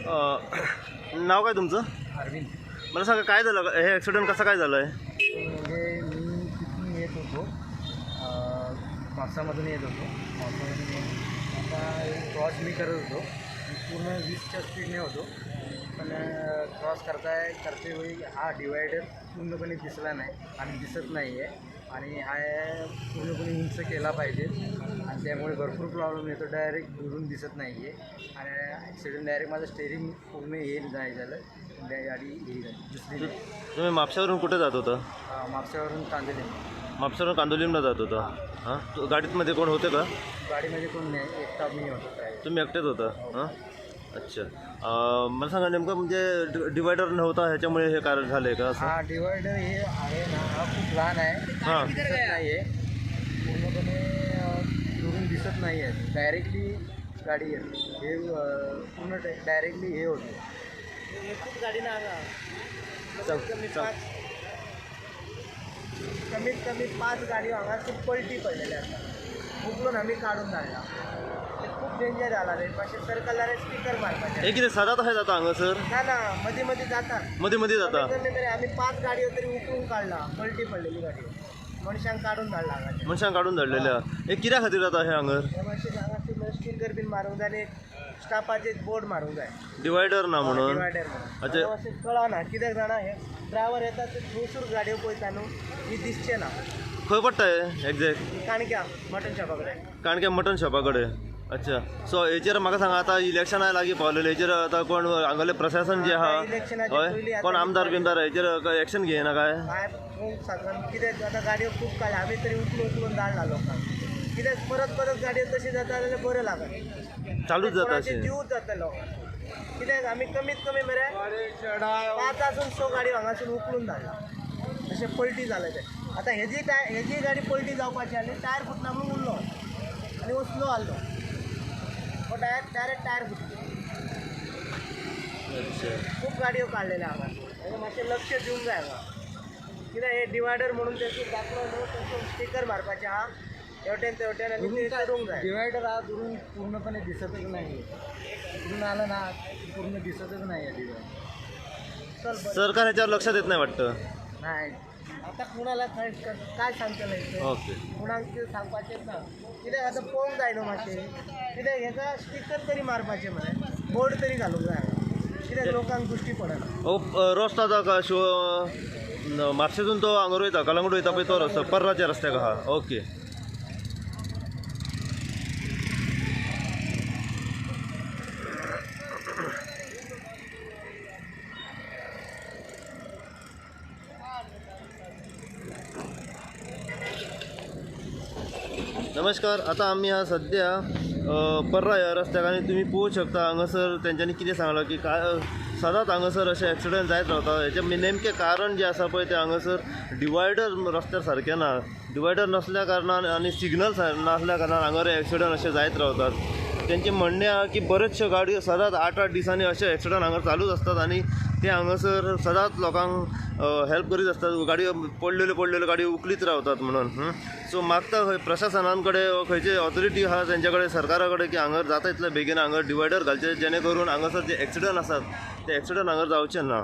नाव काय तुमचं? अरविंद. मला सांगा काय झालं, हे ॲक्सिडेंट कसं काय झालं आहे? म्हणजे मी तिथून येत होतो, म्हापसामधून येत होतो. म्हापसामधून येत आता क्रॉस मी करत होतो. मी पूर्ण 20च्या स्पीडने होतो, पण क्रॉस करताय करते वेळी हा डिवायडर पूर्णपणे दिसला नाही आणि दिसत नाही आहे. आणि हा पूर्णपणे उंच केला पाहिजे आणि त्यामुळे भरपूर प्रॉब्लेम येतो. डायरेक्ट दुरून दिसत नाही आहे आणि ॲक्सिडेंट डायरेक्ट माझं स्टेरिंग पूर्ण येईल नाही झालं, गाडी हे झाली दुसरी नाही. तुम्ही म्हापशावरून कुठे जात होता? म्हापशावरून कांदोली. म्हापशावरून कांदोलीमला जात होता. हां, गाडीतमध्ये कोण होते का? गाडीमध्ये कोण नाही, एकटा मी होतो ड्रायव्हर. तुम्ही एकटेच होता? हां, अच्छा. मला सांगा नेमकं म्हणजे डिवायडर नव्हता ह्याच्यामुळे हे कारण झालं आहे का असं? हा डिवायडर हे आहे ना, हा खूप लहान आहे. हां. दिसत नाही आहे पूर्णपणे, दुरून दिसत नाही आहे. डायरेक्टली गाडी येते हे पूर्ण डायरेक्टली हे होते. खूप गाडी ना कमीत कमी पाच, कमीत कमी 5 गाडी हांगा खूप पलटी पडलेले आसा. उखलून आमी काडून धाडला. ते खूप डेंजर जाला रे. मातशें सर्कलार स्टिकर मारपाचें. हे कितें सदांच अशें जाता हांगासर? ना ना, मदीं मदीं जाता. मदीं मदीं जाता. कमीत कमी तरी आमी 5 गाडयो तरी उखलून काडला. पलटी पडलेली गाडयो मनशांक काडून धाडला हांगाचें. मनशांक काडून धाडलेले आहा. हे कित्या खातीर जाता अशें हांगर? हे मातशें हांगा स्टिकर बीन मारूंक जाय आनी स्टापाचेर बोर्ड मारूंक जाय. डिवायडर ना म्हणून. डिवायडर म्हणून. अच्छा. आतां मातशें कळना कित्याक जाणा, हे ड्रायव्हर येता ते थंयसूर गाडयो पळयता न्हू, ही दिसचें ना. खंय पडटा हे एग्जॅक्ट? काणक्या मटन शॉपा कडेन. काणक्या मटन शॉपा कडेन. अच्छा, सो हेचेर म्हाका सांगा आतां इलेक्शनां लागीं पावलेले, हेचेर आतां कोण हांगासरलें प्रशासन जें आहा, आतां इलेक्शनाचे पयलीं हय, आतां कोण आमदार बिमदार हेचेर एक्शन घेयना काय? काय खूब सांगून कितें आतां गाडयो खूब काडल्या आमी तरी उखलून उखलून धाडला लोकांक. कित्याक परत परत गाडयो तशी जाता जाल्यार बरें लागना. चालूच जाता कोणाचे अशें. जीवच जाता लोकांक. कित्याक आमी कमीत कमी मरे 5 आसून 6 गाडयो हांगासून उखलून धाडला. अशें पलटी जालें तें. आतां हेजी टायर, हेजी गाडी पलटी जावपाची आसली, टायर फुटना म्हणून उरलो आनी हो स्लो आहलो, हो टायर डायरेक्ट टायर फुटलो. अच्छा. खूब गाडयो काडलेल्यो हांगा. हेका मातशें लक्ष दिवंक जाय हांगा. कित्याक हे डिवायडर म्हणून तेचो दाखलो न्हू, तेचो स्टिकर मारपाचें आहा हेवटेन तेवटेन आनी ते करूंक जाय. डिवायडर हा दुरून पूर्णपणे दिसतच नाही आहे. दुरून आलं ना पूर्ण दिसतच नाही आहे डिवायडर. चल बरें. सरकार ह्याच्यावर लक्ष देत नाही वाटतं. नाही. आतां कुणाला काय काय सांगतलें इतलें? ओके. कोणाक कितें सांगपाचेंच ना. कित्याक आतां पळोवंक जाय न्हू मातशें. कित्याक हेका स्टिकर तरी मारपाचें मरे, बोर्ड तरी घालूंक जाय हांगा. कित्याक लोकांक दृश्टी पडना. हो रस्तो आतां शिव म्हापशेसून तो हांगर वयता, कलंगूट वयता पळय तो रस्तो पर्राच्या रस्त्याक आहा. ओके. नमस्कार, आतां आमी आहा सद्या पर्रा ह्या रस्त्याक आनी तुमी पळोवंक शकता हांगासर तेंच्यांनी कितें सांगलां की काय सदांच हांगासर अशें एक्सिडंट जायत रावता. हेचें नेमकें कारण जें आसा पळय तें हांगासर डिवायडर रस्त्यार सारकें ना. डिवायडर नासल्या कारणान आनी सिग्नल नासल्या कारणान हांगासर एक्सिडंट अशें जायत रावतात. तेंचें म्हणणें आहा की बऱ्योचश्यो गाडयो सदांच 8-8 दिसांनी अशे एक्सिडंट हांगा चालूच आसतात आनी ते हांगासर सदांच लोकांक हेल्प करीत आसतात. गाडयो पडलेल्यो पडलेल्यो गाडयो उखलीत रावतात म्हणून. सो मागता खंय प्रशासनान कडेन वा खंयचे ऑथॉरिटी आहा तेंच्या कडेन, सरकारा कडेन की हांगार जाता तितले बेगीन हांगार डिवायडर घालचे, जेणे करून हांगासर जे एक्सिडंट आसात ते एक्सिडंट हांगार जावचे ना.